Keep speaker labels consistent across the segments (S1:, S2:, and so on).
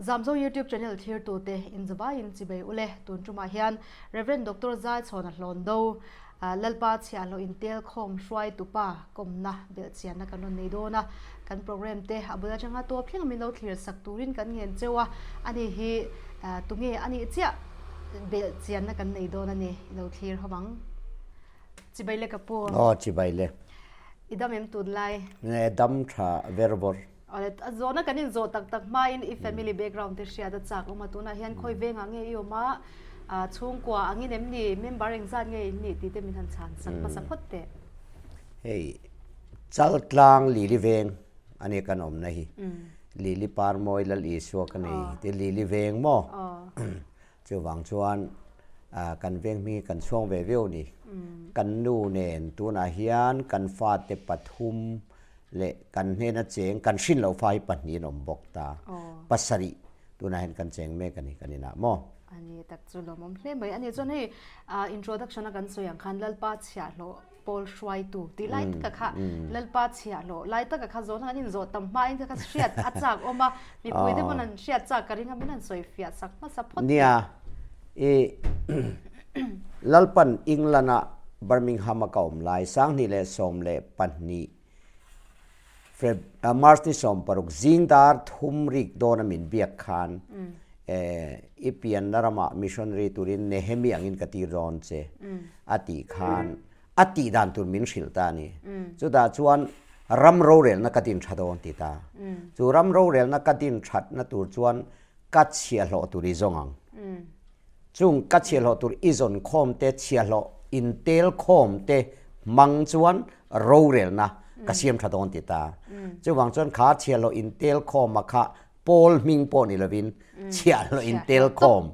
S1: Zamzo YouTube channel thlirtute inzavaiin chibei ule tun tumah hian Rev. Doctor Zaichhawna Hlawndo Lalpa chhiahhlawh intel khawm hruaitupa kawmna belhchianna kan rawn nei dawn a, kan program te a bul atanga tawp thleng min lo thlir sak turin kan ngen cheu a, ani hi tunge a nih chiah belhchianna kan nei dawn a ni, i lo thlir ho ang. Chibai le ka pu.
S2: Aw chibai le.
S1: I dam em tunlai?
S2: Nge dam tha ver vawr.
S1: Awle a zawhna kan inzawh tak tak hmain i family background te hriat a chak awm a, tunah hian khawi vengah nge i awm a, chhungkua angin em ni, member engzat nge in nih tih te min han chhan sak hmasa phawt teh.
S2: Hei Chaltlang Lili veng a nia kan awmna hi, Lili Parmawi Lal Isua ka nei ti Lili veng maw? Chuvang chuan kan veng hming hi kan chhuang ve viau a ni. Kan nu nen tunah hian kan fate pathum leh kan hnena cheng kan hrin loh fa hi pahnih an awm bawk ta. Pasarih tunah hian kan cheng mek a ni kan inah maw?
S1: A ni tak chu lawmawm hle mai. A ni chuan hei introduction a kan sawi ang khan Lalpa chhiahhlawh pawl hruaitu tih lai taka kha Lalpa chhiahhlawh lai taka kha zawhna kan inzawh tam hmain kha kha hriat a chak awm a, mipui te pawn an hriat chak ka ring a min han sawi fiah sak hmasa phawt.
S2: Nia, i Lalpan England-a Birmingham-a ka awm lai 2012 Feb March ni 16 zing dar thum rik dawna min biak khan i pianna ramah missionary turin Nehemi angin ka tir dawn che a tih khan a tih dan tur min hrilh ta a ni. Chutah chuan ram rorelna ka din tha dawn ti ta. Chu ram rorelna ka din thatna tur chuan ka chhiahhlawh tur i zawng ang. Chung ka chhiahhlawh tur i zawn khawm te, chhiahhlawh intel khawm te hmang chuan rorelna ka siam tha dawn ti ta. Chuvang chuan kha chhiahhlawh intel khawma kha pawl hming pawh ni lovin chhiahhlawh intel khawm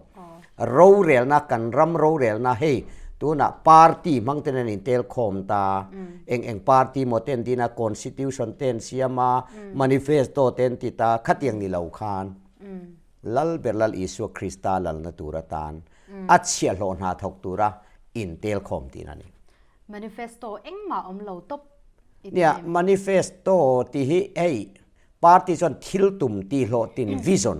S2: rorelna kan ram rorelna hei tunah party hmang ten an intel khawm ta. Eng eng party maw te an din a, constitution te an siam a, manifesto te an ti ta, khatiang ni lo khan. Lal ber Lal Isua Krista lalna tur atan a chhiahhlawh hna thawk tura intel khawm tihna a ni.
S1: Manifesto engmah awm lo tawp
S2: i ti Nia, em? manifesto tih hi hei party chuan thil tum tihhlawh tin vision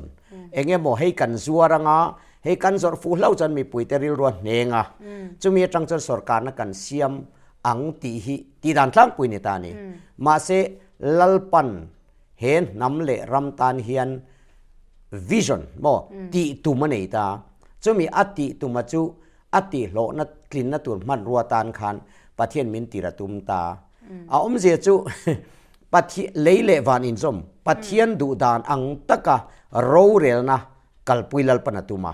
S2: eng emaw hei kan zuar anga hei kan zawrh fuh hlauh chuan mipuite rilru a hneng a, chumi atang chuan sorkarna kan siam ang tih hi tihdan tlangpui ni ta a ni. Mahse, Lalpan he hnam leh ram tan hian vision maw tih tum a nei ta. Chumi a tih tuma chu a tihhlawhna tlinna tur hmanrua tan khan Pathian min tir a tum ta. A awmzia chu Pathian lei leh van inzawm Pathian duh dan ang taka rorelna kalpui Lalpan a tum a.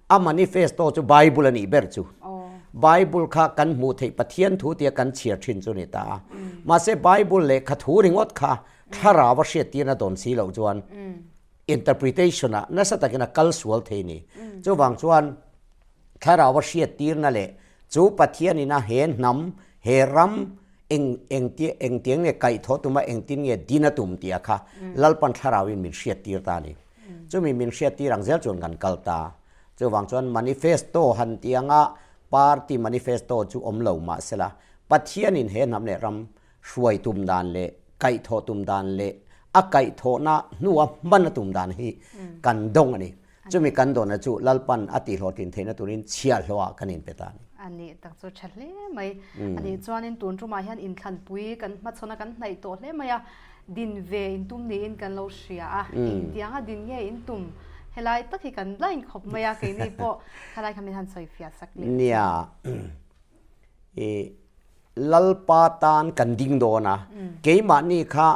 S2: A manifesto chu Bible a nih ber chu. Bible kha kan hmuh theih Pathian thu tia kan chhiar thin chu ni ta a. Mahse Bible lehkha thu ringawt kha thlarau a hriattirna dawn si loh chuan interpretation ah nasa takin a kal sual thei ni. Chuvang chuan thlarau a hriattirna leh chu Pathianin a he hnam, he ram eng eng engtiang nge kaihthawh tuma engtin nge din a tum tih a kha Lalpan thlarauin min hriattir ta a ni. Chumi min hriattir ang zel chuan kan kal ta. Chuvang chuan manifesto han tih anga party manifesto chu awm lo mah sela, Pathianin he hnam leh ram hruai tum dan leh kaihthawh tum dan leh a kaihthawhna hnua hman a tum dan hi kan dawng a ni. Chumi kan dawnna chu Lalpan a tihhlawhtlin theihna turin chhiahhlawhah kan inpe ta a ni.
S1: A nih tak chu tha hle mai. A nih chuanin tun tumah hian inthlanpui kan hmachhawn a kan hnaih tawh hle mai a. Din ve in tum niin kan lo hria a, engtiang a din nge in tum? Helai tak hi kan line khawp mai a, keini pawh khalai kha min han sawi fiah sak leh.
S2: Nia, i Lalpa tan kan ding dawn a, keimahni kha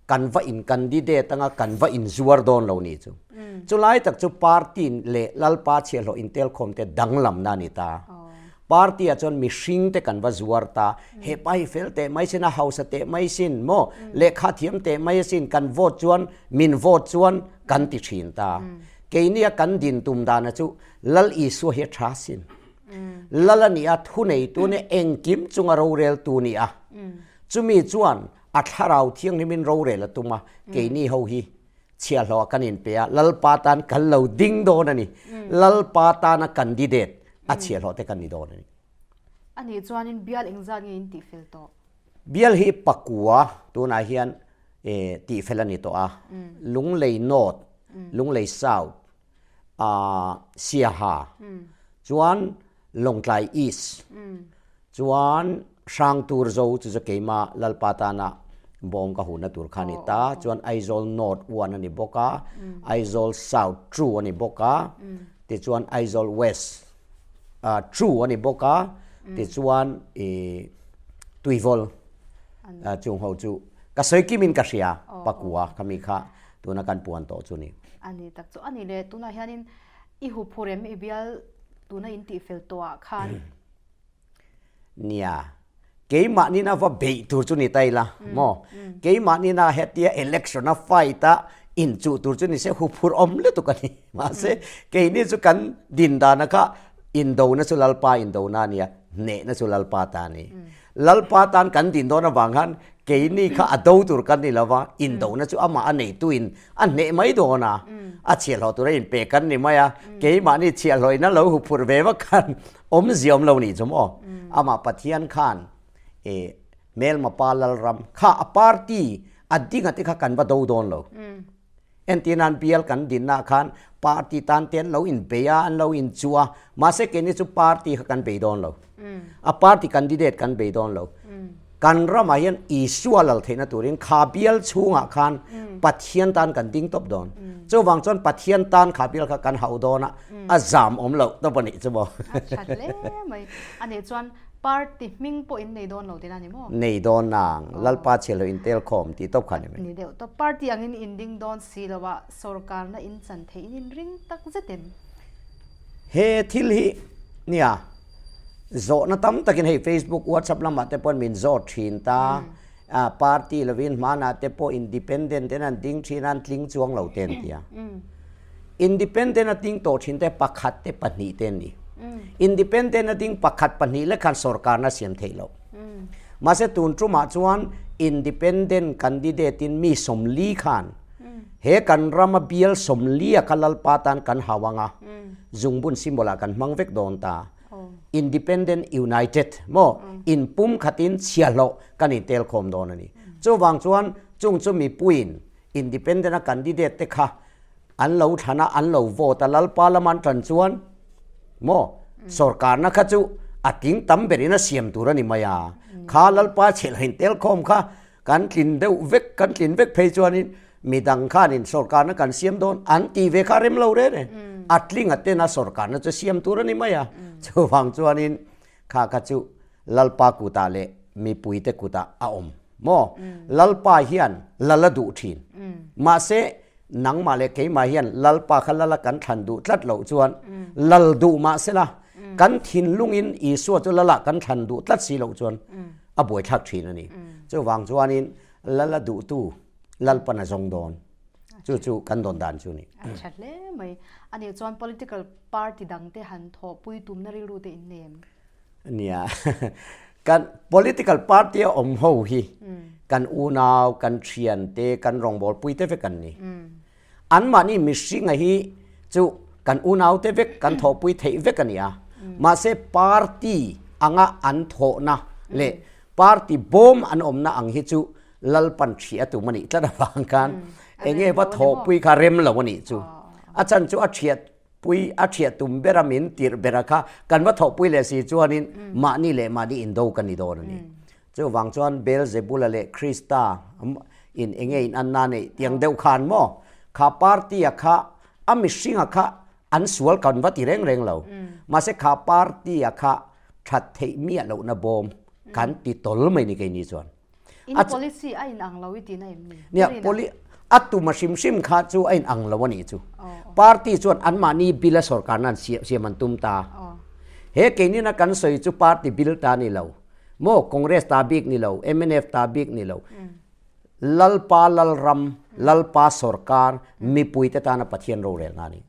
S2: kan va in candidate anga kan va in zuar dawn lo nih chu. Chulai tak chu party leh Lalpa chhiahhlawh intelkhawm te danglamna a ni ta. Party ah chuan mihring te kan va zuar ta, he pa hi fel teh mai sin, a hausa teh mai sin maw, lehkha thiam teh mai asin, kan vote chuan min vote chuan kan ti thin ta. Keini a kan din tum dana chu Lal Isua hi a tha sin. Lal a nih a, thuneitu nia, engkim chunga roreltu nia. Chumi chuan a thlarau thianghlimin rorel a tum a, keini ho hi chhiahhlawh ah kan inpe a, Lalpa tan kan lo ding dawn a ni. Lalpa tana candidate a chhiahhlawh te kan ni dawn a ni.
S1: A nih chuanin bial engzat nge in tihfel tawh?
S2: Bial hi pakua tunah hian tihfel a ni tawh a, Lunglei North. Lunglei South, Siaha, chuan Lawngtlai East, chuan Hrangturzo chu chu keimah Lalpa tana bawm ka huhna tur kha a ni ta, chuan Aizawl North 1 a ni bawk a, Aizawl South 2 a ni bawk a, tichuan Aizawl West 2 a ni bawk a, tichuan ih Tuivawl chung ho chu ka sawi kimin ka hria pakua khami kha tuna kan puan tawh chu ni.
S1: A ni tak chu a ni le tunah hianin i huphur em i bial tuna in tihfel tawhah khan.
S2: Nia keimahnin a va beih tur chu ni ta ila maw keimahnin a hetia election a fight a inchuh tur chu ni se huphur awm lutuk a ni mahse keini chu kan din dana kha indona chu Lalpa indona a nia hnehna chu Lalpa ta a ni. Lalpa tan kan din dawn avang khan keini kha a do tur kan ni lova, indona chu amah a neituin a hneh mai dawn a, a chhiahhlawh tura inpe kan ni mai a, keimahni chhiahhlawhin a lo huphurh ve vak khan awmzia awm lo nih chu maw? Amah Pathian khan eh hmelma pa Lalram kha a party a dinga te kha kan va do dawn lo. Entir nan bial kan dinna khan party tan te an lo inbei a, an lo inchuh a, mahse keini chu party kha kan bei dawn lo. A party candidate kan bei dawn lo. Kan ramah hian Isua lal theihna turin kha bial chhungah khan Pathian tan kan ding tawp dawn. Chuvang chuan Pathian tan kha bial kha kan hauh dawn a, a zam awm loh tawp a nih chu maw.
S1: A tha hle mai. A nih chuan Party hming pawh in nei dawn lo tihna a ni maw?
S2: Nei dawn nang, Lalpa chhiahhlawh in tel khawm tih tawp kha a ni mai.
S1: Ni deuh tawp. Party angin in ding dawn si lo a, sorkarna in chan theih in in ring tak zet em?
S2: He thil hi nia, zawhna tam takin hei Facebook, WhatsApp lamah te pawhin min zawt thin ta, party lovin hmanah te pawh independent ten an ding thin a, an tling chuang lo te an ti a. Independent a ding tawh thin te pakhat te pahnih te an ni. Independent a ding pakhat pahnih lek khan sorkarna siam theih loh. Mahse tun tumah chuan independent candidate in mi sawmli khan he kan rama bial sawmli a kha Lalpa tan kan hau ang a, zungbun symbol ah kan hmang vek dawn ta. Independent United maw inpum khatin chhiahhlawh kan intel khawm dawn a ni. Chuvang chuan chung chu mipuiin Independent a candidate te kha an lo thlan a, an lo vote a, Lalpa lama an tan chuan maw sorkarna kha chu a tling tam berin a siam tur a ni mai a. Kha Lalpa chhelhin tel khawm kha kan tlin deuh vek, kan tlin vek phei chuanin midang khanin sorkarna kan siam dawn an tih ve kha a rem lo reng e. A tlinga tena sorkarna chu siam tur a ni mai a. Chuvang chuanin Kha kha chu Lalpa kutah leh mipuite kutah a awm maw? Lalpa hian lal a duh thin. Mahse, nangmah leh keimah hian Lalpa kha lala kan thlan duh tlat loh chuan lal duh mah sela, kan thinlungin Isua chu lalah kan thlan duh tlat si loh chuan a buaithlak thin a ni. Chuvang chuanin lal a duhtu Lalpan a zawng dawn. Chu chu kan dawn dan chu a ni.
S1: A tha hle mai. A nih chuan political party dangte han thawhpui tumna rilru te in nei em?
S2: Nia. Kan political party a awm ho hi kan unau, kan thian te, kan rawngbawlpui te vek an ni. Anmahni mihringa hi chu kan unau te vek, kan thawhpui theih vek a ni a. Mahse party anga an thawhna leh party bawm an awmna ang hi chu Lalpan ṭhi a tum a nih tlat avang khan eng nge va thawhpui kha rem lo a nih chu. A chan chu a ṭhiat pui a ṭhiat tum ber a min tirh ber a kha kan va thawhpui leh si chuanin mahni leh mahni indo kan ni dawn a ni. Chuvang chuan Beelzebula leh Krista in eng nge in anna neih tiang deuh khan maw kha party a kha a mihring a kha an sual kan va ti reng reng lo. Mahse kha party a kha ṭhat theih miah lohna bawm kan ti tawl mai ni keini chuan.
S1: In policy a in ang lo i tihna em ni?
S2: Nia, poli a tum a hrim hrim kha chu a in ang lo a nih chu. Party chuan anmahni bill a sorkarna an siam an tum ta. He keinina kan sawi chu party bill ta ni lo. Maw Congress ta bik ni lo, mnf ta bik ni lo. Lalpa Lalram, Lalpa sorkar, mipuite tana Pathian rorelna a ni.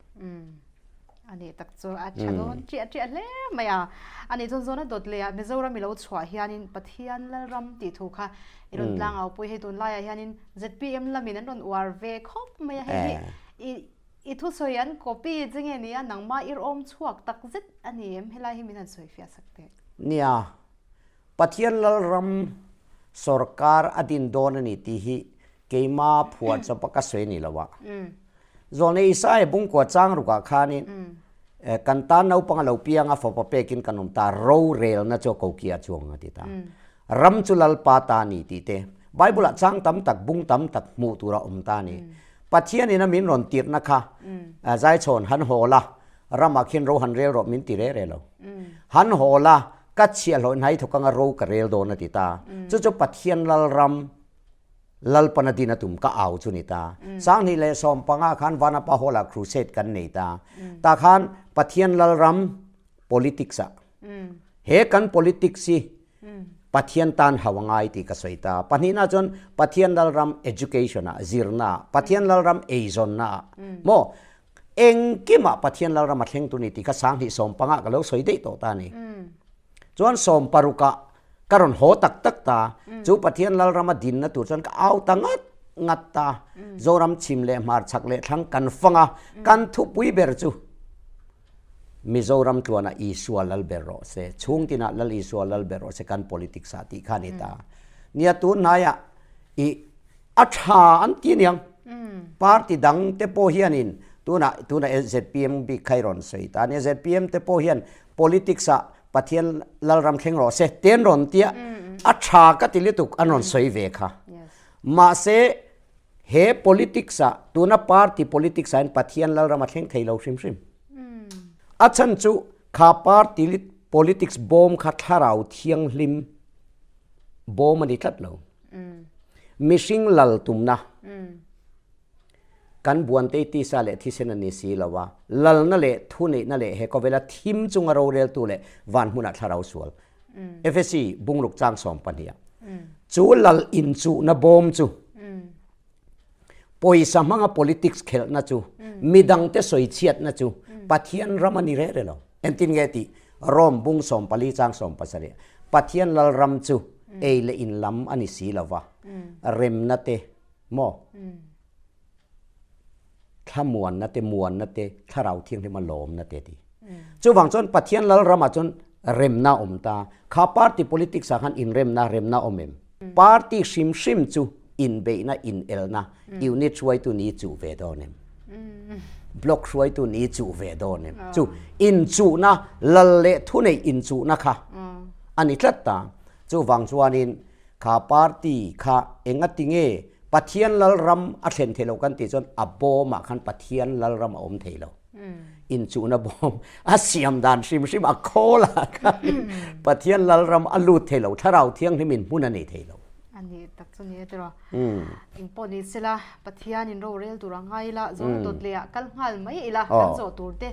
S1: A nih tak chu a tha dawn chiah chiah hle mai a. A nih chuan zawn a dawt leh ah Mizoram i lo chhuah hianin Pathian Lalram tih thu kha i rawn tlang au pui. Hei tunlaiah hianin zpm lamin an rawn uar ve khawp mai a. Hei hi i thusawi an copy che nge ni a, nangmah i rawm chhuak tak zet a ni em? Helai hi min han sawi fiah sak teh.
S2: Nia, Pathian Lalram sorkar a din dawn a ni tih hi keima phuah chawpa ka sawi a ni lo a. Zawlnei Isaia bungkua chang rukah khanin kan tan naupang a lo piang a, fapa pekin kan awm ta, rorelna chu a kokia chuang a ti ta. Ram chu Lalpa ta a ni tih te Bible ah chang tam tak, bung tam tak hmuh tur a awm ta a ni. Pathianin a min rawn tirhna kha Zaichhawn han haw la, ramah khian ro han rel rawh min ti re re lo. Han haw la, ka chhiahhlawh hnai thawk anga ro ka rel dawn a ti ta. Chu chu Pathian Lalram Lalpan a din a tum ka au chu ni ta. 2015 khan Vanapa Hall ah crusade kan nei ta. Tah khan Pathian Lalram politics ah he kan politics hi Pathian tan hau a ngai tih ka sawi ta. Pahnihna chuan Pathian Lalram education ah, zirna ah, Pathian Lalram eizawnna ah maw engkimah Pathian Lalram a thleng tur ni tih kha 2015 ka lo sawi daih tawh ta a ni. Chuan 16 ah ka rawn haw tak tak ta. Chu Pathian Lalram a dinna tur chuan ka au ta ngat ngat ta. Zoram chhim leh hmar chhak leh thlang kan fang a, kan thupui ber chu Mizoram tluanah Isua lal ber rawh se, chhung tinah Lal Isua lal ber rawh se kan politics ah tih kha a ni ta. Nia tun hnaiah i a tha an ti aniang. Party dang te pawh hianin tunah tunah ZPM bik kha i rawn sawi ta a nia. ZPM te pawh hian politics ah Pathian Lalram thleng rawh se te an rawn tia a tha ka ti lutuk an rawn sawi ve kha. Mahse He politics ah, tuna party politics ah hian Pathian Lalram a thleng thei lo hrim hrim. A chhan chu kha party politics bawm kha thlarau thianghlim bawm a ni tlat lo. Mihring lal tumna kan buantei tisa leh thisen a ni si lo a, lalna leh thuneihna leh he khawvela thim chunga roreltu leh van hmunah thlarau sual. Efesi bungruk chang 12 ah chu lal inchuhna bawm chu pawisa hmanga politics khelhna chu midangte sawichhiatna chu Pathian ram a ni reh reh lo. Engtin nge tih Rome bung 14 chang 17 Pathian lal ram chu ei leh in lam a ni si lova remna te maw thlamuanna te, muanna te, thlarau thianghlim a lawmna te a ti. Chuvang chuan Pathian lal ramah chuan remna a awm ta. Kha party politics ah khan inremna, remna a awm em? Party hrim hrim chu inbeihna, inelna, unit hruaitu ni chuh ve dawn em? Block hruaitu ni chuh ve dawn em? Chu inchuhna, lal leh thuneih inchuhna kha a ni tlat ta. Chuvang chuanin Kha party kha engati nge Pathian Lalram a thlen thei lo kan tih chuan a bawmah khan Pathian Lalram a awm thei lo. Inchuhna bawm a siam dan hrim hrim a khawlah khan Pathian Lalram a lut thei lo, Thlarau Thianghlimin hmun a nei thei lo.
S1: A nih tak chu ni e tiraw. Engpawh ni sela Pathianin rorel tur a ngai ila, zawhna dawt leh ah kal nghal mai ila kan zawh tur te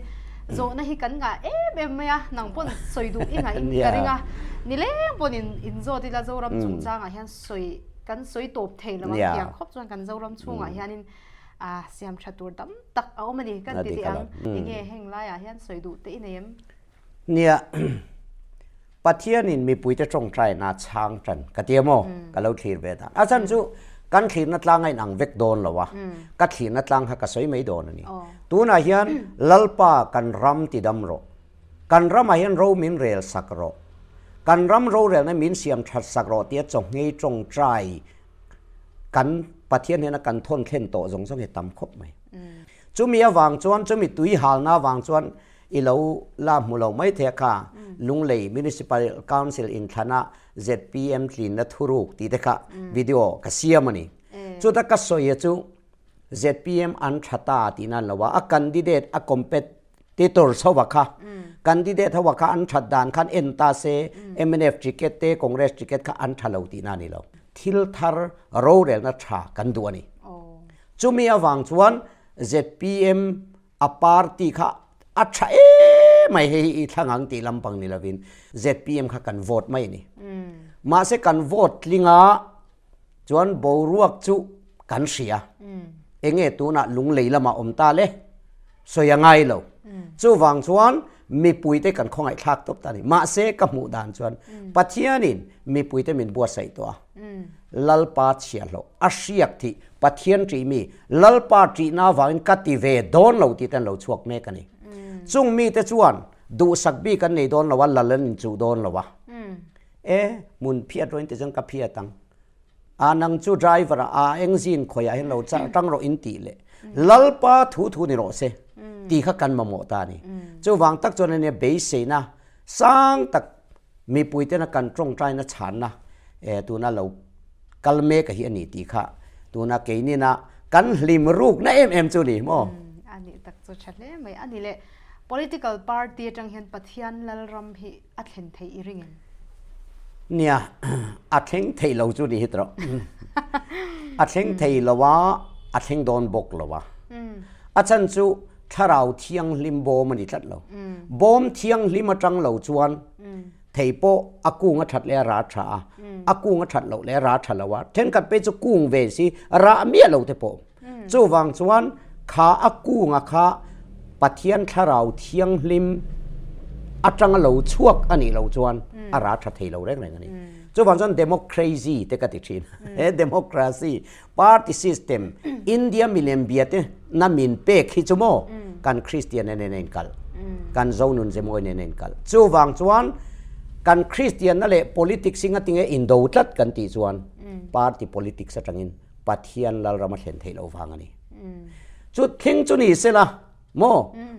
S1: zawhna hi kan ngah em em mai a, nang pawn sawi duh i ngaih ka ring a, nileng pawn in in zawt ila Zoram chungchangah hian sawi kan sawi tawp thei lo ang tiang khawp chuan kan Zoram chhungah hianin ah siam tha tur tam tak a awm a ni kan ti teh ang, enge heng laiah hian sawi duh te i nei em?
S2: Nia, Pathianin mipuite tawngtaina a chhang tan ka ti emaw ka lo thlir ve dan. A chhan chu kan thlirna tlang a inang vek dawn lo a, ka thlirna tlang kha ka sawi mai dawn a ni. Tunah hian Lalpa kan ram ti dam rawh, kan ramah hian ro min rel sak rawh, kan ram rorelna min siam that sak rawh tia chawhngei tawngtai kan Pathian hnena kan thawn thlen tawh zawng zawng hi tam khawp mai. Chumi avang chuan, chumi tui halna avang chuan I lo la hmu lo mai thei a kha, Lunglei Municipal Council inthlana zpm tlinna thuruk tih te kha video ka siam a ni. Chuta ka sawi a chu zpm an tha ta tih nan lo a, a candidate a competitor chho a kha, candidate ho a kha an that dan khan en ta se mnf ticket te Congress ticket kha an tha lo tih na ni lo. Thil thar rorelna tha kan duh a ni. Chumi avang chuan zpm A party kha a tha em mai hei hi i thlang ang tih lampang ni lovin zpm kha kan vote mai a ni. Mahse kan vote tlinga chuan boruak chu kan hria. Enge tunah lunglei lamah awm ta le sawi a ngai lo. Chuvang chuan mipuite kan khawngaihthlak tawp ta a ni. Mahse ka hmuh dan chuan Pathianin mipuite min buatsaih tawh a. Lalpa chhiahhlawh a hriak thih Pathian ṭih mi, Lalpa ṭihna avangin ka ti ve dawn lo tih te an lo chhuak mek a ni. Chung mite chuan duhsak bik an nei dawn lo a, lal an inchuh dawn lo a. E, hmun phiat rawhin ti chuan ka phiat ang. A nang chu driver ah a eng zin khawiah hian lo tang rawh in tih leh Lalpa thu thu ni rawh se tih kha kan mamawh ta a ni. Chuvang tak chuan ania beiseina sang tak mipui tena kan tawngtaina chhanna tuna lo kal mek a hi a ni tih kha tuna keinina kan hlim rukna em em chu ni maw?
S1: A nih tak chu tha hle mai a ni le. Political party atang hian Pathian Lalram hi a thlen theih i ring em?
S2: Nia, a thleng thei lo chu ni hi tawh. A thleng thei lo a, a thleng dawn bawk lo a. A chhan chu thlarau thianghlim bawm a ni tlat lo. Bawm thianghlim atang lo chuan thei pawh a kung a that leh a rah tha a, a kung a that loh leh a rah tha lo a. Thenkhat phei chu kung ve si rah miah lo te pawh. Chuvang chuan kha a kunga kha Pathian thlarau thianghlim atanga lo chhuak a nih loh chuan a rah tha thei lo reng reng a ni. Chuvang chuan democracy te ka ti thin. He democracy party system India milem bia te na min pek hi chu maw kan Christian nen a inkal, kan Zonun Zemawi nen a inkal. Chuvang chuan kan Christian na leh politics hi ngatinge indo tlat kan tih chuan party politics atangin Pathian Lalram a thlen theih loh vang a ni. Chu thleng chu ni sela maw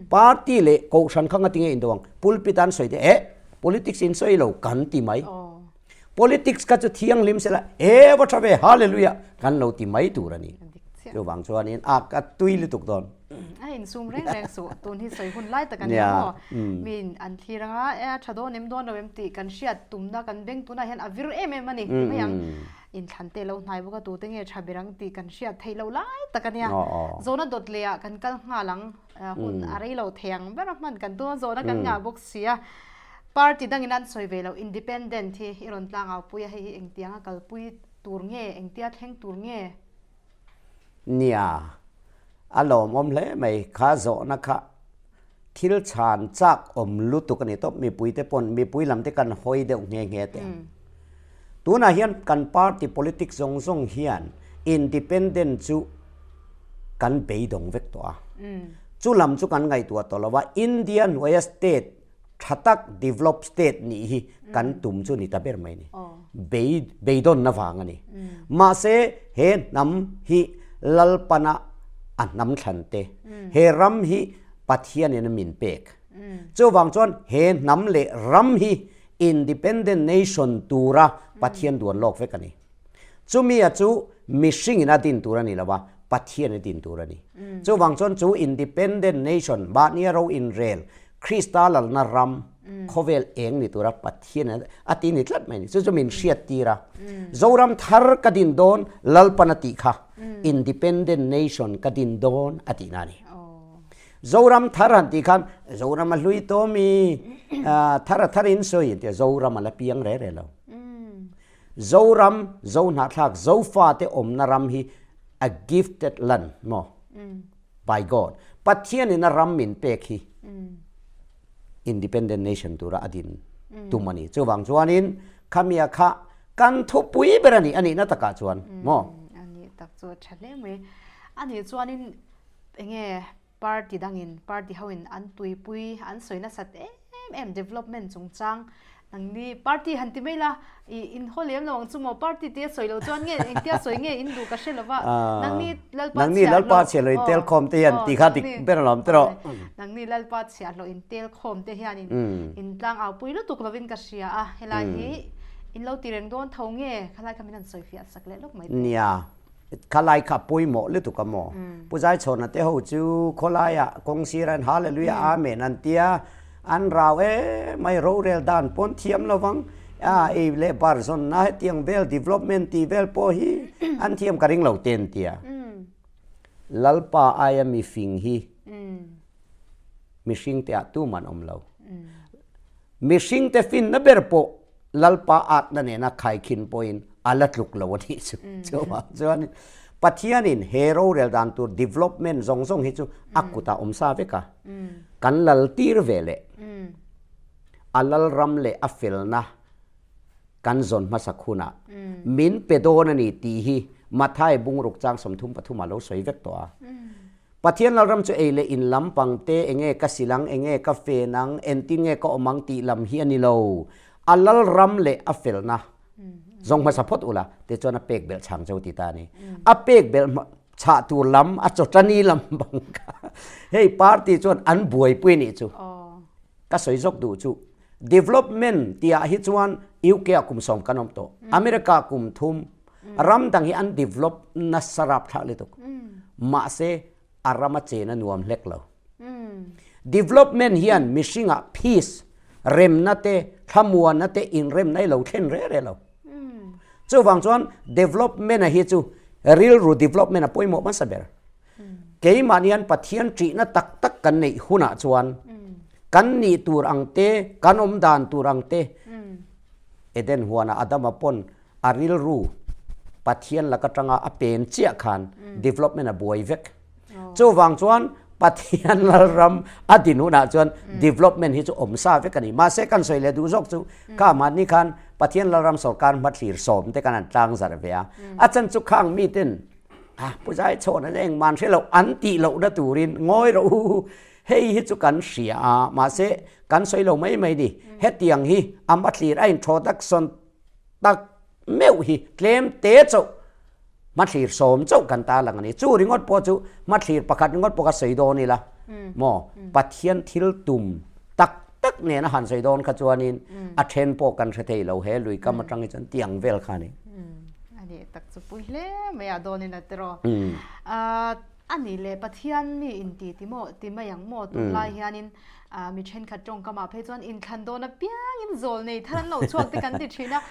S2: party leh kohhran kha ngatinge indo ang pulpit an sawi te eh politics in sawi lo kan ti mai. Politics kha chu thianghlim sela e va tha ve hallelujah kan lo ti mai tur a ni. Chuvang chuanin a ka tui lutuk dawn.
S1: A insum reng reng suh tun hi sawi hun lai tak a ni maw min an thlir anga e a tha dawn em dawn lo em tih kan hriat tumna kan beng tunah hian a vir em em a ni ti mai ang. Inthlan te lo hnai bawk a tute nge tha ber ang tih kan hriat theih loh lai tak a nia. Zawhna dawt leh ah kan kal nghal ang hun a rei lo thei ang ber a hman kan tum a zawhna kan ngah bawk si a. Party dangin an sawi ve loh independent hi i rawn tlangau pui a hei hi engtiang a kalpui tur nge engtia thleng tur nge?
S2: Nia, a lawmawm hle mai kha zawhna kha. Thil chhan chak awm lutuk a ni tawp, mipui te pawn mipui lam te kan hawi deuh nghe nghe teh ang. Tunah hian kan party politics zawng zawng hian independent chu kan beidawng vek tawh a. Chu lam chu kan ngaihtuah tawh lo a, India hnuaia state tha tak develop state nih hi kan tum chu ni ta ber mai a ni. Bei beidawnna vang a ni. Mahse he hnam hi Lalpana a hnam thlan te, he ram hi Pathianin a min pek. Chuvang chuan he hnam leh ram hi independent nation tura Pathian duan lawk vek a ni. Chumia chu mihringin a din tur a ni lo a, Pathian a din tur a ni. Chuvang chuan chu independent nation, mahnia ro inrel, Krista lalna ram, khawvel eng ni tura Pathian a ti ni tlat mai a ni. Chu chu min hriat tir a. Zoram thar ka din dawn Lalpan a tih kha independent nation ka din dawn a tihna a ni. Zoram thar han tih khan Zoram a hlui tawh mi, thar a thar in sawi an ti a, Zoram a la piang re re lo. Zoram, Zohnahthlak, Zofate awmna ram hi a gifted land maw? By God. Pathianin a ram min pek hi independent nation tura a din tum a ni. Chuvang chuanin khamia kha kan thupui ber a ni, a nihna takah chuan maw?
S1: A nih tak chu a tha hle mai. A nih chuanin enge Party dangin, party hoin an tuipui, an sawi nasat em em development chungchang nangni party han ti mai la, i in haw lem lo ang chu maw party tia sawi lo chuan nge engtia sawi nge in duh ka hre lo va, nangni Lalpa
S2: Nangni Lalpa chhiahhlawh in tel khawm te hian ti kha dik ber alawm te rawh.
S1: Nangni Lalpa chhiahhlawh in tel khawm te hian in in tlang au pui lutuk lovin ka hria a, helai hi in lo ti reng dawn tho nge khalai kha min han sawi fiah sak leh lawk mai teh.
S2: Nia. Khalai kha pawimawh lutuk a maw? Pu Zaichhawna te ho chu khawlaiah kawng sir an Hallelujah Amen an tia, an rau em mai rorel dan pawn thiam lovang a ei leh bar zawnna hetiang vel development tih vel pawh hi an thiam ka ring lo te an tia. Lalpa aia mifing hi mihring te ah tuman awm lo. Mihring te finna ber pawh Lalpa atna nena khaikhin pawhin a la tluk lo a nih chu. Chuvang chuan Pathianin he rorel dan tur development zawng zawng hi chu a kutah awm sa vek a. Kan lal tir ve leh a lalram leh a felna kan zawn hmasak hunah min pe dawn a ni tih hi Mathai bungruk chang 33 ah lo sawi vek tawh a. Pathian Lalram chu ei leh in lam pang te, enge ka sil ang, enge ka fen ang, entin nge ka awm ang tih lam hi a ni lo. A Lalram leh a felna Zawng hmasa phawt ula, tichuan a pek belh chhang cheu ti ta a ni. A pek belh chhah tur lam, a chawtani lam bang kha hei party chuan an buaipui nih chu. Ka sawi zawk duh chu development tihah hi chuan UK ah kum sawm kan awm tawh, America ah kum thum, ram dang hi an develop nasa rapthlak lutuk. Mahse a rama chen a nuam hlek lo. Development hian mihringah peace, remna te, thlamuanna te, inremna hi lo thlen reh reh lo. Chuvang chuan development a hi chu rilru development a pawimawh hmasa ber. Keimahni hian Pathian ṭihna tak tak kan neih hunah chuan kan nih tur ang te, kan awm dan tur ang te, Eden huanah Adama pawn a rilru Pathian lak atanga a pen chiah khan development a buai vek. Chuvang chuan Pathian Lalram a din hunah chuan development hi chu awm sa vek a ni. Mahse kan sawi leh duh zawk chu kha mahni khan Pathian Lalram sawrkar hmathlir sawm te kan han tlang zarh ve a. A chan chu khang miten a Pu Zaichhawn a engman hre loh an tih lohna turin ngawi rawh u hei hi chu kan hria a mahse kan sawi lo mai mai ni. Hetiang hi a hmathlir a introduction tak meuh hi tlem te chauh hmathlir sawm chauh kan ta lang a ni. Chu ringawt pawh chu hmathlir pakhat ringawt pawh ka sawi dawn ila maw Pathian thil tum tak tak nena han sawi dawn kha chuanin a then pawh kan hre thei lo he lui kam atang hi chuan tiang vel kha a ni.
S1: A nih tak chu pui hle mai a dawnin a tiraw. A nih leh Pathian mi inti ti maw ti mai ang maw tunlai hianin Mi thenkhat tawngkamah phei chuan inthlan dawn apiangin zawl nei thar an lo chhuak te kan ti thin a.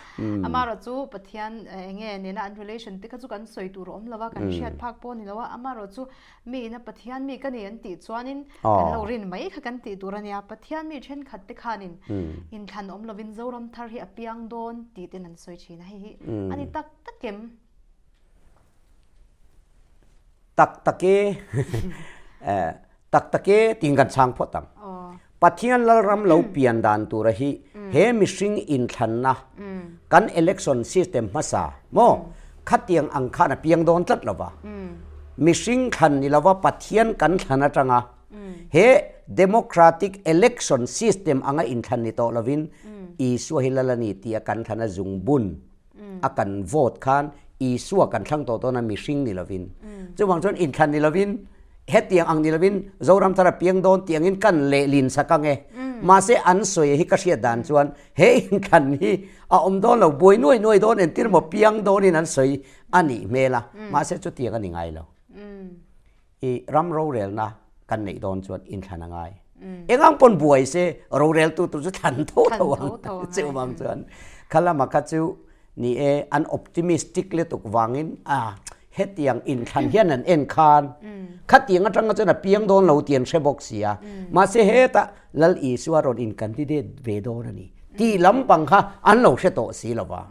S1: Amaherawh chu Pathian enge nena an relation te kha chu kan sawi tur a awm lo a, kan hriat phak pawh a ni lo a. Amaherawh chu mi ina Pathian mi ka ni an tih chuanin kan lo rin mai kha kan tih tur a nia. Pathian mi thenkhat te khanin inthlan awm lovin Zoram thar hi a piang dawn tih ten an sawi thin a. Hei hi a ni tak tak em?
S2: Tak tak e. Tak tak e tiin kan chhang phawt ang. Pathian Lalram lo pian dan tura hi he mihring inthlanna kan election system hmasa maw khatiang ang khan a piang dawn tlat lova. Mihring thlan ni lova Pathian kan thlan atanga he democratic election system anga inthlan ni tawh lovin Isua hi Lal a ni tia kan thlan a zungbun a kan vote khan Isua kan thlang tawh dawn a mihring ni lovin. Chuvang chuan inthlan ni lovin hetiang ang ni lovin Zoram thar a piang dawn tih angin kan lehlin sak ang e. Mahse an sawi hi ka hriat dan chuan he inthlan hi a awm dawn lo buai nuai nuai dawn entir maw piang dawnin an sawi a nih hmel a. Mahse chutiang a ni ngai lo. I ram rorelna kan neih dawn chuan inthlan a ngai. Engang pawn buai se roreltu tur chu thlan tho tho ang chuvang chuan kha lama kha chu ni e an optimistic lutuk vangin a hetiang inthlan hian an en khan khatiang atanga chuan a piang dawn lo tih an hre bawk si a mahse hetah Lal Isua rawn in candidate ve dawn a ni tih lampang kha an lo hre tawh si lo va.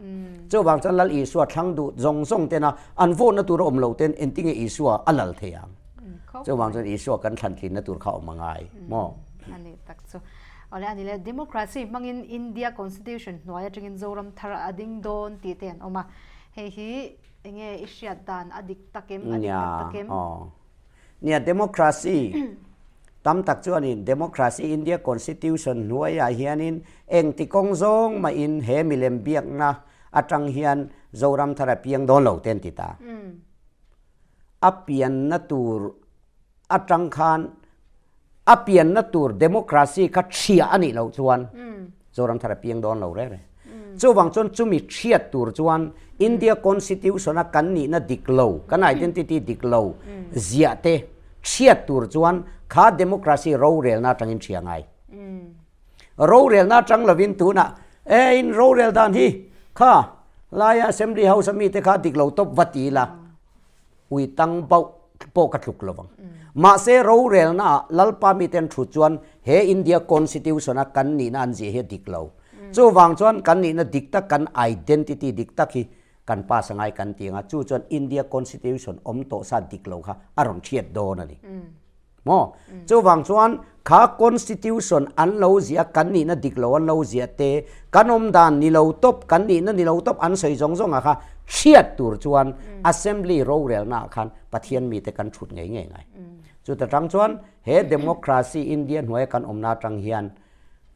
S2: Chuvang chuan Lal Isua thlang duh zawng zawng tena an vote-na tur a awm lo ten engtinge Isua a lal thei ang? Chuvang chuan Isua kan thlan tlinna tur kha a awm a ngai maw?
S1: A nih tak chu. Awle a ni le, Democracy hmangin India Constitution hnuai atangin Zoram thar a ding dawn tih te an awm a. Hei hi enge i hriat dan a dik tak em? A dik tak tak em?
S2: Nia democracy tam tak chuanin democracy India constitution hnuaiah hianin engti kawng zawng mahin he milem biakna atang hian Zoram thar a piang dawn lo te an ti ta. A pianna tur atang khan a pianna tur democracy kha chhia a nih loh chuan Zoram thar a piang dawn lo reng reng. Chuvang chuan chumi chhiat tur chuan India Constitution a kan nihna dik lo, kan identity dik lo ziah te chhiat tur chuan kha democracy rorelna atangin chhia ngai. Rorelna atang lovin tunah e in rorel dan hi kha laia Assembly House a mite kha dik lo tawp va ti ila ui tang bauh pawh ka tluk lo vang. Mahse rorelna ah Lalpa miten thu chuan he India Constitution a kan nihna an ziah hi a dik lo. Chuvang chuan kan nihna dik tak kan identity dik tak hi kan pass angai kan ti anga chu chuan India Constitution awm tawh sa dik lo kha a rawn thiat dawn a ni. Maw? Chuvang chuan kha Constitution an lo ziah kan nihna dik lo an lo ziah te, kan awm dan ni lo tawp, kan nihna ni lo tawp an sawi zawng zawng ah kha hriat tur chuan Assembly rorelna ah khan Pathian mite kan thut ngei ngei ngai. Chuta tang chuan he Democracy India hnuaia kan awmna atang hian.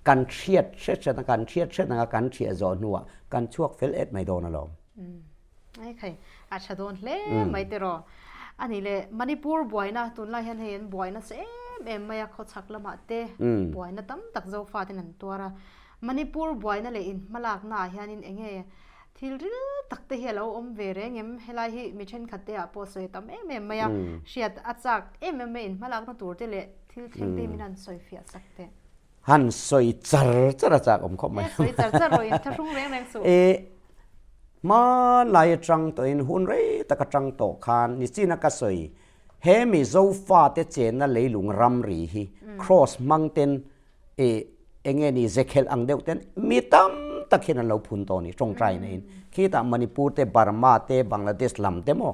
S2: Kan hriat hret hret a, kan hriat hret anga kan hriah zawh hnuah kan chhuak fel et mai dawn alawm.
S1: Ai khai, a tha dawn hle mai te rawh. A nih leh Manipur buaina tunlai hian hei an buaina sa em em mai a, khawchhak lamah te buaina tam tak Zofa ten an tuar a. Manipur buaina leh inhmalakna ah hianin eng nge thil ril tak te hi a lo awm ve reng em? Helai hi mi thenkhat te ah pawh sawi a tam em em mai a, hriat a chak em em mai inhmalakna tur te leh thil thleng te hi min han sawi fiah sak teh.
S2: Han sawi char char a chak awm khawp mai.
S1: Sawi char char rawh in thlahrung reng reng suh.
S2: E hmanlai atang tawhin hun rei tak atang tawh khan nichin a ka sawi he Mizo fate chenna leilung ramri hi cross hmang ten e enge ni zekhelh ang deuh ten mi tam tak hian an lo phun tawh a ni tawngtai neiin khitah Manipur te Burma te Bangladesh lam te maw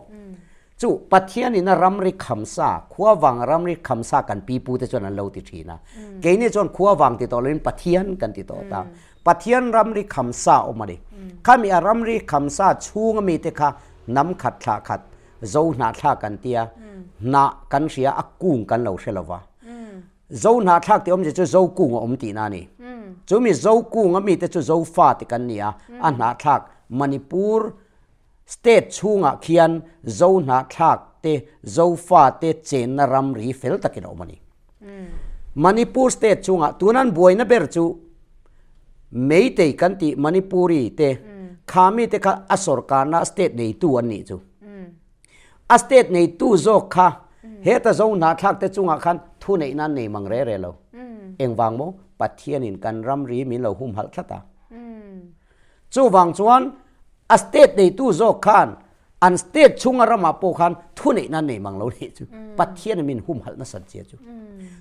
S2: Chu Pathianin a ramri khamsa, khuavang ramri khamsa kan pipu te chuan an lo ti thin a. Keini chuan khuavang ti tawh loin Pathian kan ti tawh ta. Pathian ramri khamsa awm a ni. Khami a ramri khamsa chhunga mite kha hnam khat thlah khat, zo hnahthlak kan tia, hnah kan hria a kung kan lo hre lo va. Zo hnahthlak tih awmzia chu zo kung a awm tihna a ni. Chumi zo kunga mite chu Zofa ti kan ni a, a hnahthlak Manipur, State chhungah khian Zo hnahthlak te, Zofa te chenna ramri fel takin a awm a ni. Manipur state chhungah tuna an buaina ber chu Meitei kan tih Manipuri te, kha mite kha a sawrkarna state neitu an nih chu. A state neitu zawk kha heta Zo hnahthlak te chungah khan thuneihna an nei mang re re lo. Engvang maw? Pathianin kan ramri min lo humhalh tlat a. Chuvang chuan a state neitu zawk khan an state chhunga ramah pawh khan thuneihna an nei mang lo nih chu. Pathian in min humhalh nasat zia chu.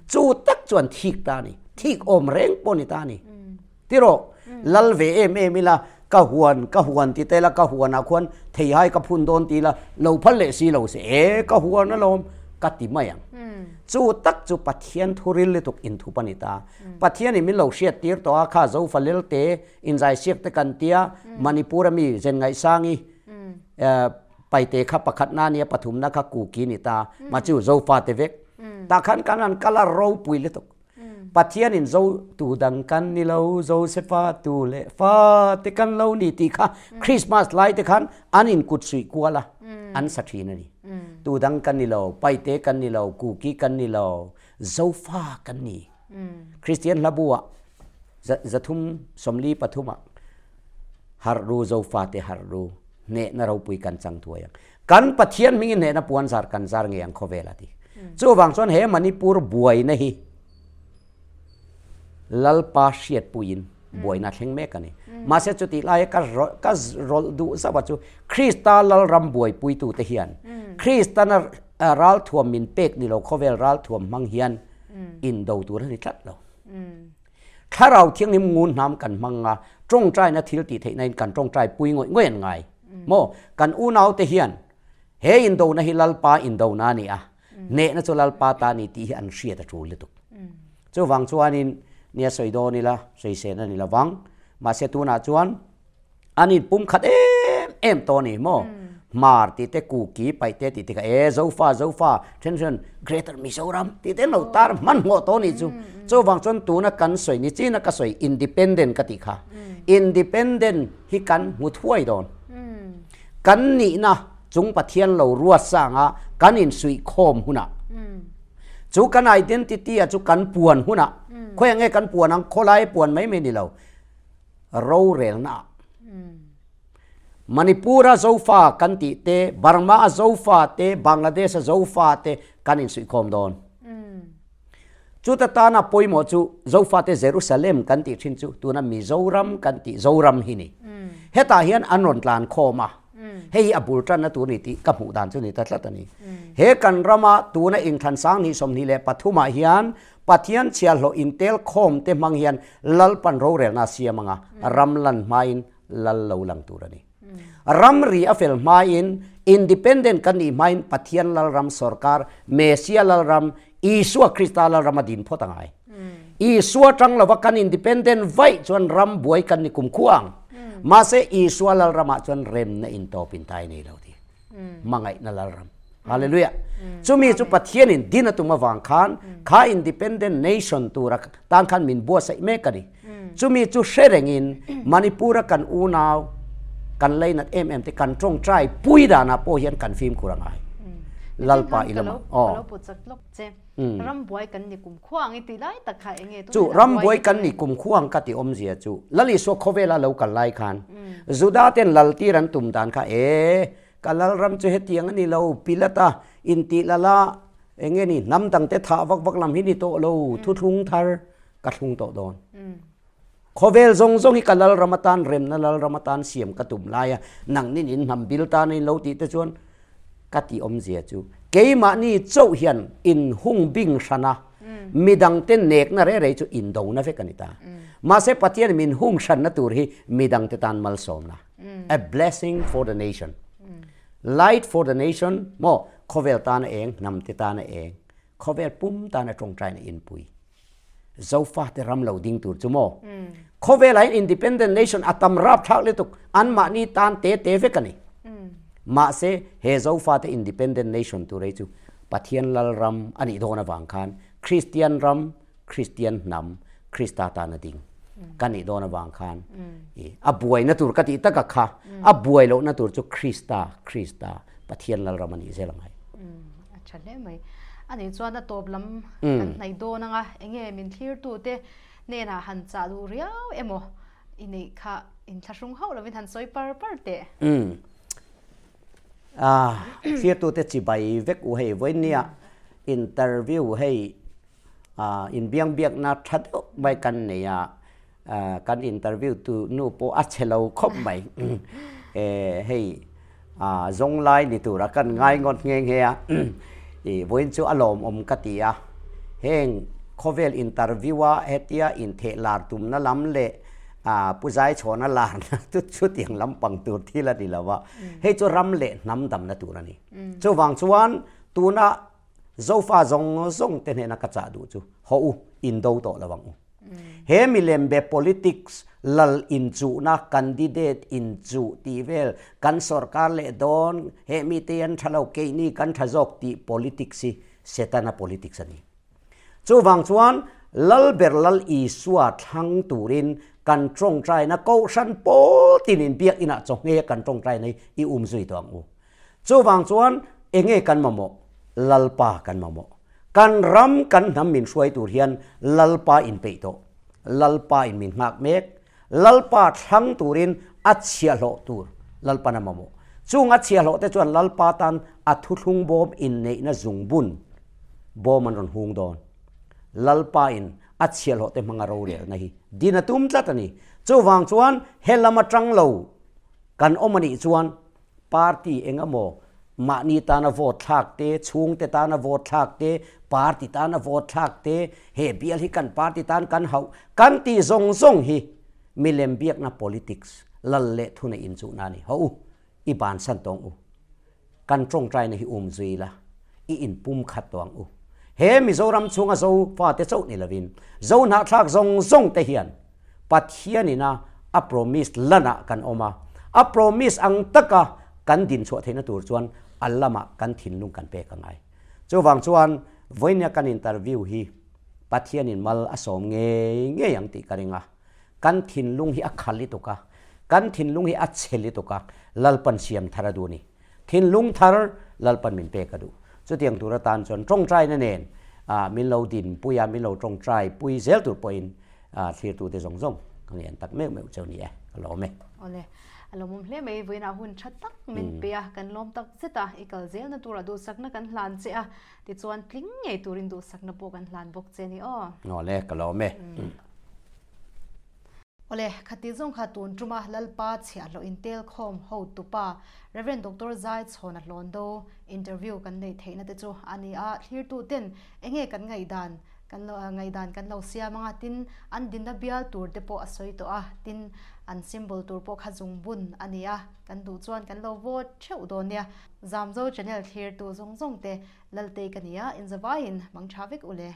S2: Chu tak chuan thik ta a ni. Thik awm reng pawh ni ta a ni. Tirawh, lal ve em em ila, ka huan, ka huan ti ta ila, ka huanah khuan theihai ka phun dawn ti ila, lo phal leh si lo se, e ka huan alawm ka ti mai ang. Chu tak chu Pathian thuril lutuk inthup a ni ta. Pathian in min lo hriat tir tawh a, kha Zofa Lelte, Inzai siak te kan tia, Manipur a mi zen ngaihsangi paite kha pakhatna nia pathumna kha kuki ni ta, mah chu Zofa te vek. Tah khan kan han kal a ropui lutuk. Pathian in Zo tu dang kan ni lo, Josefa tu leh fa te kan lo ni tih kha Christmas lai te khan an in kut suih kual a, an sa thin a ni. Tu dang kan ni lo, paite kan ni lo, kuki kan ni lo, Zofa kan ni. Kristian hlabu ah zathum sawmli pathum ah harh ru Zofa te harh ru hnehna ropui kan chang thuai ang. Kan Pathian hmingin hnehna puan zar kan zar ngei ang khawvel a ti. Chuvang chuan he Manipur buaina hi Lalpa hriatpuiin buaina thleng mek a ni. Mahse chutih laia ka ka rawlh duh zauh a chu Krista Lalram buaipuitute hian Kristana ralthuam min pek ni lo khawvel ralthuam hmang hian indo tur a ni tlat lo. Thlarau Thianghlim ngun hnam kan hmang a, tawngtaina thil tih theihna in kan tawngtai pui ngawih ngawih an ngai. Maw? Kan unaute hian he indona hi Lalpa indona a ni a, hnehna chu Lalpa ta a ni tih hi an hriat a tul lutuk. Chuvang chuanin nia sawi dawn ila, sawisel a ni lovang. Mahse tunah chuan An in pum khat em em tawh a ni maw? Hmar tih te, Kuki paih te tih te kha e Zofa Zofa then then Greater Mizoram tih te an lo tar hmanhmawh tawh a nih chu. Chuvang chuan tuna kan sawi ni chin a ka sawi independent ka tih kha. Independent hi kan hmu thuai dawn. Kan nihna chung Pathian lo ruat sanga kan insuihkhawm hunah chu kan identity a chu kan puan hunah khawiah nge kan puan ang khawlai puan mai mai ni lo. rorelna ah Manipur a Zofa kan tih te, Burma a Zofa te, Bangladesh a Zofa te kan insuihkhawm dawn. Chuta tana pawimawh chu Zofa te Jerusalem kan tih thin chu tuna Mizoram kan tih Zoram hi ni. Hetah hian an rawn tlan khawm a, hei hi a bul tanna tur ni tih ka hmuh dan chu ni ta tlat a ni. He kan rama tuna inthlan 2023 ah hian Pathian chhiahhlawh intel khawm te hmang hian Lalpan rorelna a siam anga ram lan hmain lal lo lang tur a ni. Ramri a fel hmain, independent kan nih hmain Pathian Lalram sawrkar, Mesia Lalram, Isua Krista Lalram a din phawt a ngai. Isua tang lova kan independent vaih chuan ram buai kan ni kumkhua ang. Mahse Isua Lalramah chuan remna intawp intai nei lo ti. Hmangaihna Lalram. Hallelujah. Chumi chu Pathianin din a tum avang khan kha independent nation tura tan khan min buatsaih mek a ni. Chumi chu hre rengin Manipur-a kan unau kan lainat em em te kan tawngtai pui danah pawh hian kan fimkhur a ngai. Lalpa i lama.
S1: Aw. Ka lo put chak lawk che. Rambuai kan ni kum khuang i tih lai tak kha eng nge?
S2: Chu rambuai kan ni kum khuang ka ti awmzia chu Lal Isua khawvela lo kal lai khan Juda ten laltir an tum dan kha e Ka lalram chu hetiang a ni lo, Pilata intih lala eng nge ni hnam dangte thah vak vak lam hi ni tawh lo, thuthlung thar ka thlung tawh dawn. Khawvel zawng zawng hi ka lalram atan remna lalram atan siam ka tum lai a, nangnin in hnam bil tan a in lo tih te chuan ka tih awmzia chu keimahni chauh hian in hung bing hran a, midangte nekna reh rei chu indona vek a ni ta. Mahse Pathian min hung hranna tur hi midangte tan malsawmna. A blessing for the nation. Light for the nation maw khawvel tana eng, hnamte tana eng, khawvel pum tana tawngtaina inpui. Zofate ram lo ding tur chu maw? Khawvelah hian independent nation a tam rap thlak lutuk, anmahni tan te te vek a ni. Mahse he Zofate independent nation tur hi chu Pathian Lalram a nih dawn avang khan Kristian ram Kristian hnam Krista tana ding ka nih dawn avang khan a buaina tur ka tih taka kha a buai lohna tur chu Krista Krista Pathian Lalram a nih zel angai.
S1: A tha hle mai. Ani chuan a tawp lam kan hnaih dawn anga enge min thlirtute hnenah han chah duh riau emaw i neih kha inthlahrung hauh lovin han sawi par par teh.
S2: Thlirtute chibai vek u hei vawinia interview hei Inbiang biakna tha deuh mai kan nei a, kan interview tu nu pawh a che lo khawp mai. Hei zawng lai ni tura kan ngai ngawt nghe nghe a, vawiin chu a lawmawm ka ti a. Heng khawvel interview a hetia intheh lar tumna lam leh Pu Zaichhawna larna chu chutiang lampang tur thil a ni lo a, hei chu ram leh hnam damna tur a ni. Chuvang chuan tuna Zofa zawng zawng te hnena ka chah duh chu haw u, in do tawh lo ang u. He milem be politics lal inchuhna, candidate inchuh tih vel, kan sorkar leh dawn, he mite an tha lo, keini kan tha zawk tih politics hi Setana politics a ni. Chuvang chuan Lalber Lal Isua thlang turin kan tawngtaina kohhran pawl tinin biakinah chawhnge kan tawngtaina hi i umzui tawh ang u. Chuvang chuan enge kan mamawh? Lalpa kan mamawh. Kan ram kan hnam min hruai tur hian Lalpa in peih tawh. Lalpa in min nghak mek. Lalpa thlang turin a chhiahhlawh tur Lalpan a mamawh. Chung a chhiahhlawh te chuan Lalpa tan a thuthlung bawm inneihna zungbun bawm an rawn hung dawn. Lalpa in a chhiahhlawh te hmanga rorelna hi din a tum tlat a ni. Chuvang chuan he lam atang lo kan awm a nih chuan Party eng emaw mahni tana vote thlak te, chhungte tana vote thlak te, party tana vote thlak te, he bial hi kan party tan kan hauh kan tih zawng zawng hi milem biakna politics lal leh thuna inchuhna a ni. Haw u, i bansan tawng u. Kan tawngtaina hi um zui la, i inpum khat tawh ang u. He Mizoram chhunga Zo fate chauh ni lovin Zo hnahthlak zawng zawng te hian Pathianin a a promise lanah kan awm a, a promise ang taka kan dinchhuah theihna tur chuan a lamah kan thinlung kan pek a ngai. Chuvang chuan vawinia kan interview hi Pathianin mal a sawm ngei ngei ang tih ka ring a, kan thinlung hi a kha lutuk a, kan thinlung hi a chhe lutuk a, Lalpan siam thar a duh a ni. Thinlung thar Lalpan min pek a duh. Chutiang tur atan chuan tawngtaina nen min lo dinpui a, min lo tawngtai pui zel tur pawhin thlirtute zawng zawng ka ngen tak meuh meuh cheu ni e, ka lawm e.
S1: Awle, a lawmawm hle mai, vawiinah hun tha tak min pe a, kan lawm tak zet a, i kal zelna turah duhsakna kan hlan che a, tichuan tling ngei turin duhsakna pawh kan hlan bawk che ni aw.
S2: Awle, ka lawm e.
S1: Awle, khati zawng kha tun tuma Lalpa chhiahhlawh intelkhawm hotupa Rev. Doctor Zaichhawna Hlawndo interview kan neih theihna te chu a ni a, thlirtu ten enge kan ngaihdan kan lo ngaihdan kan lo siam anga tin an dinna bial tur te pawh a sawi tawh a, tin an symbol tur pawh kha zungbun a ni a, kan duh chuan kan lo vote theuh dawn nia. Zamzo channel thlirtu zawng zawng te Laltei ka ni a, inzavaiin mang tha vek u le.